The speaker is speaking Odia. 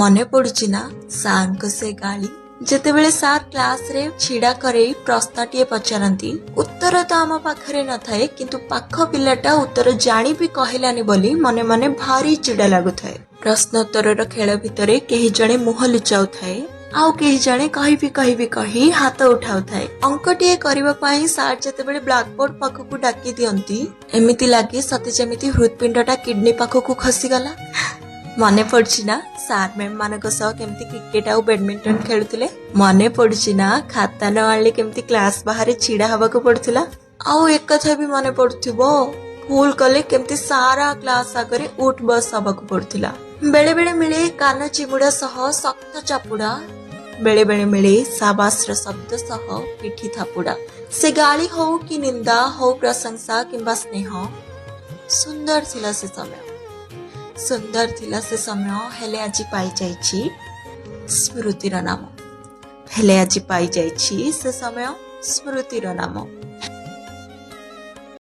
ମନେ ପଡୁଛି ନା ସାର୍ଙ୍କ ସେ ଗାଳି? ଯେତେବେଳେ ସାର୍ କ୍ଲାସରେ ଛିଡା କରେଇ ପ୍ରଶ୍ନଟିଏ ପଚାରନ୍ତି, ଉତ୍ତର ତ ଆମ ପାଖରେ ନଥାଏ, କିନ୍ତୁ ପାଖ ପିଲାଟା ଉତ୍ତର ଜାଣି ବି କହିଲାନି ବୋଲି ମନେ ମନେ ଭାରି ଚିଡା ଲାଗୁଥାଏ। ପ୍ରଶ୍ନୋତ୍ତରର ଖେଳ ଭିତରେ କେହି ଜଣେ ମୁହଁ ଲୁଚାଉଥାଏ, ଆଉ କେହି ଜଣେ କହିବି କହିବି କହି ହାତ ଉଠାଉଥାଏ। ଅଙ୍କଟିଏ କରିବା ପାଇଁ ସାର୍ ଯେତେବେଳେ ବ୍ଲାକବୋର୍ଡ ପାଖକୁ ଡାକି ଦିଅନ୍ତି, ଏମିତି ଲାଗେ ସତେ ଯେମିତି ହୃତ୍ପିଣ୍ଡଟା କିଡନୀ ପାଖକୁ ଖସିଗଲା। ମନେ ପଡୁଛି ନା ସାର୍ ମ୍ୟାମ୍ ମାନଙ୍କ ସହ କେମିତି କ୍ରିକେଟ ଆଉ ବ୍ୟାଡମିଣ୍ଟନ ଖେଳୁଥିଲେ? ମନେ ପଡୁଛି ନା ଖାତା ନ ଆଣିଲେ କେମିତି କ୍ଲାସ ବାହାରେ ଛିଡା ହବାକୁ ପଡୁଥିଲା? ଆଉ ଏକଥା ବି ମନେ ପଡୁଥିବ, ଭୁଲ କଲେ କେମିତି ସାରା କ୍ଲାସ ଆଗରେ ଉଠ ବସ ହବାକୁ ପଡୁଥିଲା। ବେଳେ ବେଳେ ମିଳେ କାନ ଚିମୁଡା ସହ ଶକ୍ତ ଚାପୁଡା, ବେଳେ ବେଳେ ମିଳେ ସାବାସର ଶବ୍ଦ ସହ ପିଠି ଥାପୁଡା। ସେ ଗାଳି ହଉ କି ନିନ୍ଦା ହଉ, ପ୍ରଶଂସା କିମ୍ବା ସ୍ନେହ, ସୁନ୍ଦର ଥିଲା ସେ ସମୟ, ସୁନ୍ଦର ଥିଲା ସେ ସମୟ। ହେଲେ ଆଜି ପାଇଯାଇଛି ସ୍ମୃତିର ନାମ। ହେଲେ ଆଜି ପାଇଯାଇଛି ସେ ସମୟ ସ୍ମୃତିର ନାମ।